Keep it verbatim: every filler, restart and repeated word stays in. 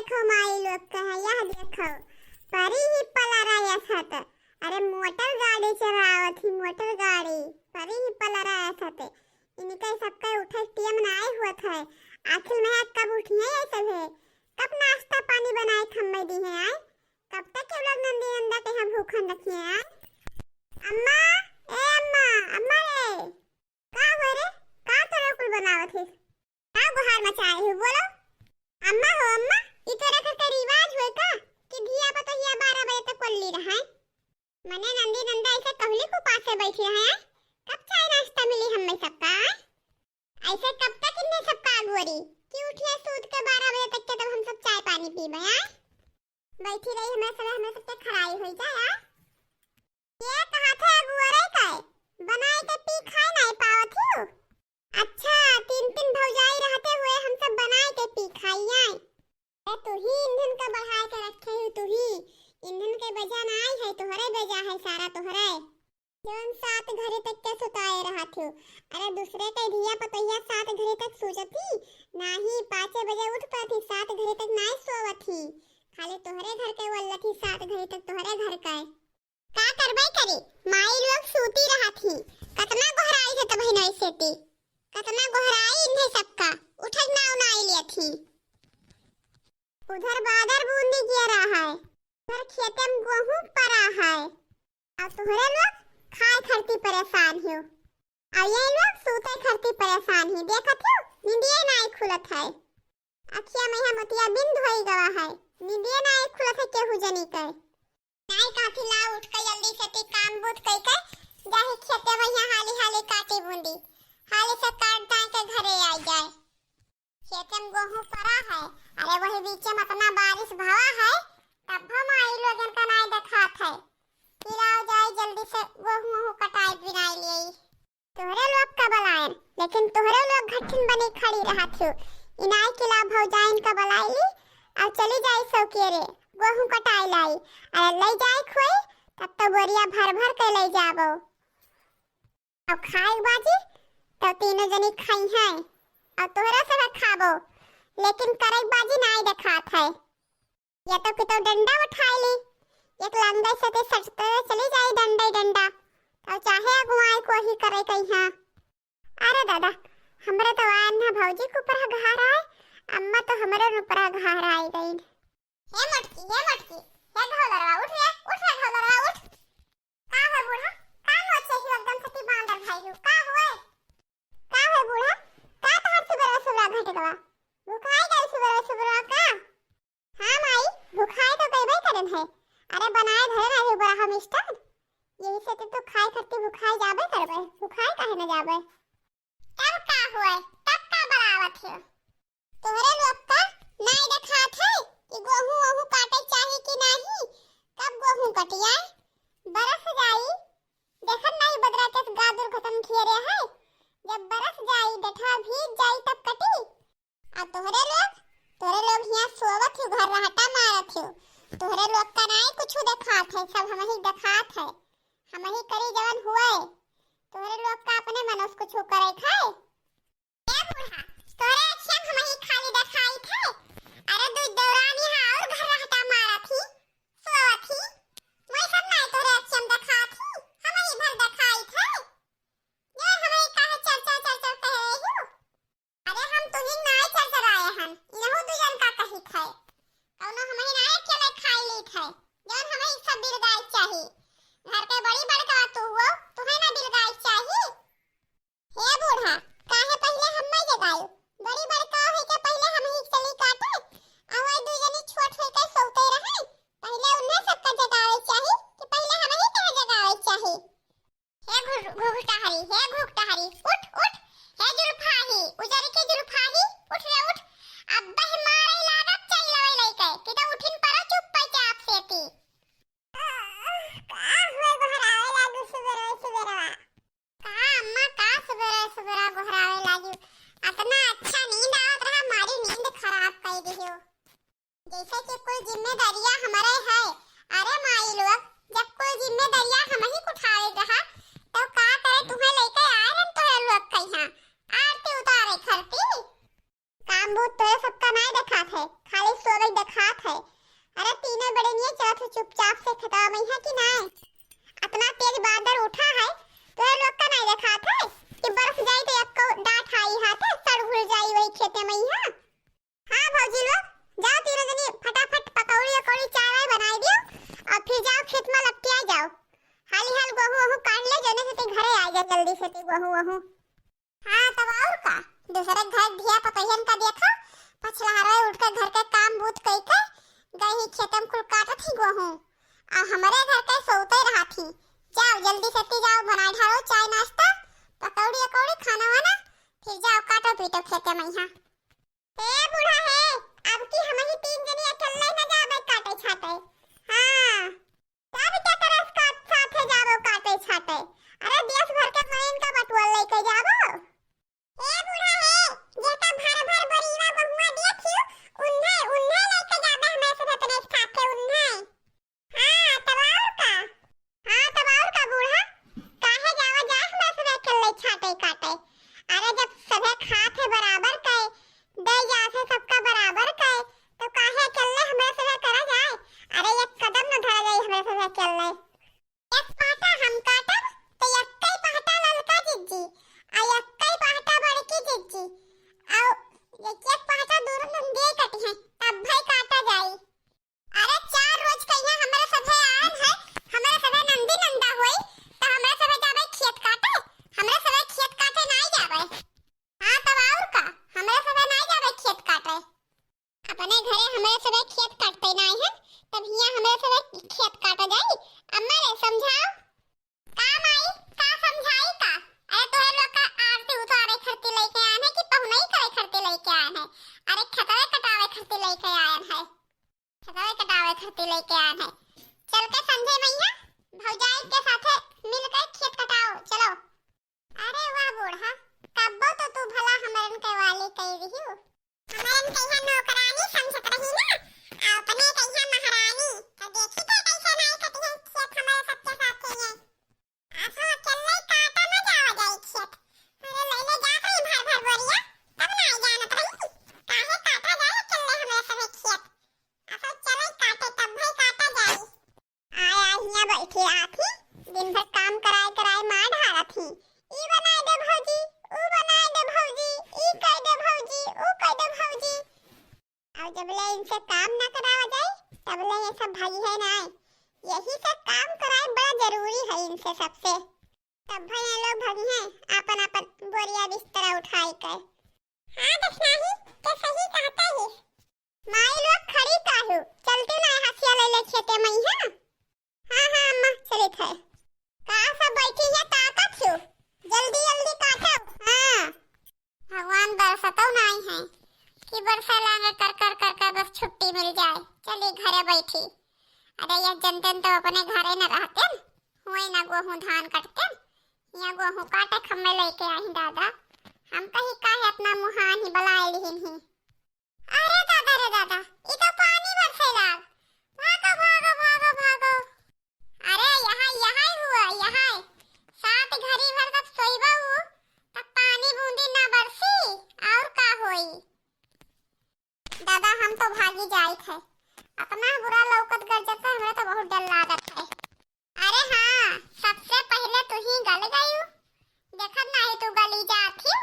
देखो माई लोग कहे, यह देखो, परी ही पलरा यस हत। अरे मोटर गाड़ी चलावत ही, मोटर गाड़ी, परी ही पलरा यस हत। इनके सबके उठे टेम नाई होत है। आखिर में कब उठिए ये सब है? कब नाश्ता पानी बनाए खम्मे दी है आए? कब तक ये लोग नंदी नंदा के यहाँ भूखन रखिए आए? अम्मा, ए अम्मा, अम्मा रे, का हो रे? का तोरा कुल बनावत है? का गुहार मचाए हो, बोलो? अम्मा हो अम्मा, ई तोरा घर का रिवाज होय का कि धिया पतोहिया बारह बजे तक कोल्ली रहे? मने नंदी नंदा ऐसे कहली को पासे बैठी रहे, कब चाय नाश्ता मिली हम्मे सबका? ऐसे कब तक इन्हें सबका अगोरी कि उठिए सूत के बारह बजे तक के तब हम सब चाय पानी पीबे, आय? बैठी रही हमें सब, हमें सबके खराई होई जाए, आय? ये कहा थे अगुअरे का बनाए के पी खाए नहीं पावत हूँ। अच्छा, तीन तीन भौजाई रहते हुए हम सब बनाए के पी खाई आए। ए, तू ही ईंधन का बढ़ाए के रखे हो, तू ही। ईंधन के वजह ना आई है, तोहरे वजह है सारा, तोहरे। जौन सात घड़ी तक के सुताए रहत हो। अरे दूसरे के धिया पतोहिया सात घड़ी तक सूजत ही? नाही, पाँचे बजे उठ पाती, सात घड़ी तक नाई सोवत ही। खाली तोहरे घर के वल्लत ही, सात घड़ी तक तोहरे घर का। का करबे करी, माई लोग सूती रहत ही, कतना गोहराई से तब हिनई सेती, कतना गोहराई इन्हें सबका, उठक नाव नाई लियत ही। उधर बादर बूंदी गिरा है, उधर खेते में गोहूं परा है, और तोहरे लोग खाए खरती परेशान हो, और ये लोग सूते खरती परेशान ही। देखत हो, निंदिए नाई खुलत है, अखिया में यहाँ मोतिया बिंद होई गवा है, निंदिए नाई खुलत है केहू जनी के। नाई काफी ला उठ के जल्दी से ती काम बूत कई के जाही खेते में यहाँ हाली हाली काटी बूंदी, हाली से काट दाए के घरे आई जाए। खेते में गोहूं परा है, अरे वही बीच में इतना बारिश भवा है, तब हम आई लोगन का नाई देखात है। फिर आओ जाए जल्दी से गोहूं वहूं कटाई बिनाई लिए। तोहरे लोग का बलायन, लेकिन तोहरे लोग घठिन बनी खड़ी रहत हो। इनाई के ला भौजाइन का बलाई ली, और चली जाई सौकेरे, गोहूं कटाई लाई, अरे ले जाए खोई, तब तो बोरिया भर भर के ले जाबो। अब खाए बाजी, तो तीनों जनी खाई हैं, और तोहरे सब खाबो, लेकिन करे बाजी नाई देखात है। या तो कितो डंडा उठाई ली, एक लंगई से ते सटते चली जाई डंडा ही डंडा, तो चाहे अगुआई को ही करे कहीं हाँ। अरे दादा, हमरे तो आन ना भौजी के ऊपर घर आए, अम्मा तो हमरे ऊपर घर आई गई। हे मटकी, हे मटकी, हे घोलरवा, उठ रे, उठ रे घोलरवा, उठ। का है बूढ़ा? का नोचे ही एकदम से ती बांदर भाई हो? का हुए? का है बूढ़ा? का तोहर सुबेरे सुबेरे घट गवा? भुखाई गई सुबेरे सुबेरे का? हाँ माई, भुखाए तो गइबे करन है। अरे बनाए धरे रहे बड़ा हम स्टार। यही से तो खाए खरती भुखाए जाबे करबे। भुखाए काहे न जाबे? तब का हुए? तब का बरावत हो? तोहरे लोग का नाई देखात है कि गोहूं वोहूं काटे चाही कि नाही? कब गोहूं कटिया? बरस जाई। देखत नाही बदरा के गादुर घटन घेरे है। जब बरस जाई, बेठवा भीज जाई तब कटी। आ तोहरे लोग, तोहरे लोग हियां सोवत ही, घर रहटा मारत ही। तोहरे लोग का नाई कुछ देखात है, सब हमही देखात है। हमही करी जवन हुए। तोहरे लोग का अपने मनोस कुछ करे खाए। ए बूढ़ा, तोहरे अखियन हमही खाली देखाइत है। अरे दू दौरानी हा और घर रहटा मारत ही, सोवत ही। वैसन नाई तोहरे अखियन देखात ही, हमही भर देखाइत है। ये हमही काहे चर चर चर चर कह रही हो? अरे हम तुही नाई चरचराए हन, इनहू दुजन का कहित है। कौनो हमही नाई अकेले खाई लीत है, जौन हमही सब बिलगाए चाही। घर के बड़ी बड़का तू हो, तुहे ना बिलगाए चाही। हे बूढ़ा, काहे पहिले हम्मे जगायो? बड़ी बड़का होई के पहिले हमही चली काटे, आ वही दुजनी छोट होई के सोते रहे। पहिले उन्हें सबका जगावे चाही कि पहिले हमही के जगावे चाही। हे घु-, घुघुटाहरी, हे घुघटाहरी, उठ, उठ। हे जुल्फाही, उजर के जुल्फाही, उठ रे उठ। अब बह मारे लागब चल लवे लइके, कि तो उठिन पड़ा चुप पे चाप से ती। का हुए गोहरावे लागू सुबेरे सुबेरवा? का अम्मा, का सुबेरे सुबेरा गोहरावे लागू? अतना अच्छा नींद आवत रहा, भूत तोरे सबका नाई देखात है, खाली सोरई देखात है। अरे तीनों बड़े निये चलत है चुपचाप से खेतवा मइहाँ कि नाई? अतना तेज बादर उठा है, तोरे लोग का नाई देखात है कि बरस जाई तो एक्को डाँठ आई हाथे, सड़ घुल जाई वही खेते मइहाँ। हाँ भौजी लोग, जाओ तीनों जनी फटाफट पकौड़ी अकौड़ी चाय वाय बनाई दियो और फिर जाओ खेत में लपटिया जाओ। हाली हाल गोहूँ वहूँ काट ले, जने से ते घरे आ जा जल्दी से ते गोहूँ वहूँ। हाँ तब और का, दूसरे घर धिया पतोहियन का देखा, पछलहरवे उठ के घर के काम बूत कई के गई ही खेते में कुल काटत ही गोहूँ, आ हमरे घर के सोते रहत ही। जाओ जल्दी से ती जाओ, बनाए ढारो चाय नाश्ता, पकौड़ी अकौड़ी खाना वाना, फिर जाओ काटो पीटो खेते मइहाँ। ए बूढ़ा हे, अब की हमही तीन जनी अकेले न जाबे काटे छाटे। हाँ, तब केकरे साथ, साथे जाबो काटे छाटे? अरे देश भर के बहिन का बटुआ लेके जाबो। ए बूढ़ा हे, जेका भर भर बोरीवा बहुआ देखियो, उन्हें, उन्हें लेके जाबे हमरे सब अपने साथे उन्हें। हाँ, तब और का? हाँ, तब और का बूढ़ा? काहे जावा जाए हमरा सभे अकेले छाटे काटे? अरे, जब सभे खात है बराबर के, दे जात है सबका बराबर के, तो काहे अकेले हमरा सभे करा जाए? अरे, एक कदम न धरा जाए हमरा सभे अकेले। एक पहटा हम काटब, तो एक्कई पहटा ललका जिज्जी, आ एक्कई पहटा बड़की जिज्जी, आ एक, एक पहटा दूनो नंदिये कटी हैं, तब भाई काटा जाई। अरे चार रोज कहिया हमरे सभे आन है, हमरे सभे नंदी नंदा होई, त हमरे सभे जाबे खेत काटे, हमरे सभे खेत काटे नाई जाबे। हाँ तब और का, हमरे सभे नाई जाबे खेत काटे। अपने घरे हमरे सभे खेत काटते नाई है, तब हियाँ हमरे सभे खेत काटा जाई। अम्मा रे समझाओ। का माई, का समझाई का? अरे तोहरे लोग का आरती उतारे खरती लेके आन है कि पहुनई करे खरती लेके आन है? अरे खेतवे कटावे खरती लेके आन है, खेतवे कटावे खरती लेके आन है। चल के संझे मइहाँ भौजाई के साथे मिल के खेत कटाओ, चलो। अरे वाह बूढ़ा, कब्बो तो तू भला हमरन के वाली कई रही हो। हमरन कहिया नौकरानी समझत रही ना, आ अपने कहिया महारानी। तो देखी थे कैसे नाई कटी है खेत हमारे सबके साथ के ये। आसो अकेले काटा न जावा जाई खेत। अरे ले ले जात रही भर भर बोरिया, तब नाई जानत रही। काहे काटा जाए अकेले हमरे सभे खेत। आसो चले काटे तब भाई काटा जाई। आय, आय, हियाँ बैठी रहत ही, दिन भर काम कराए, कराए मार ढारत ही। ई बनाए दे भौजी, ऊ बनाए दे भौजी, ई कर दे भौजी, ऊ कर दे भौजी। और जब ले इनसे काम ना करावा जाए, तब ले ये सब भागी है ना। यही से काम कराए बड़ा जरूरी है इनसे सबसे। तब भाई ये लोग भागी हैं, आपन, आपन बोरिया बिस्तरा उठाई के। हाँ, दक्षिणाही, ते सही कहता ही। माई लोग खड़ी काहू, चलती ना हसिया ले ले खेते मइहाँ। हाँ, हाँ, अम्मा, चलित है। का सब बैठी है, ताकत हो? जल्दी, जल्दी काटो। हाँ। भगवान बरसतौ नाई है कि बरसा लागे कर, कर, कर, कर बस छुट्टी मिल जाए, चली घरे बैठी। अरे, ये जनते तो अपने घरे न रहते, हुए ना गोहूँ धान कटते, या गोहूँ काटे खम्मे लेके आई दादा। हम कही काहे अपना मुहान ही बलाए लिहिन ही। अरे दादा रे दादा, ई तो पानी बरसे लाग। भागो, भागो, भागो, भागो। अरे यहाँ, यहाँ ही हुआ, यहाँ। सात घड़ी भर तब सोइबा हु, तब पानी बूंदी ना बरसी, और का होई? दादा, हम तो भागी जाइत है। अतना बुरा लौकत गरजत है, हमरा तो बहुत डर लागत है। अरे हाँ, सबसे पहले तू ही गल गयू। देखत नाही तू गली जात ही।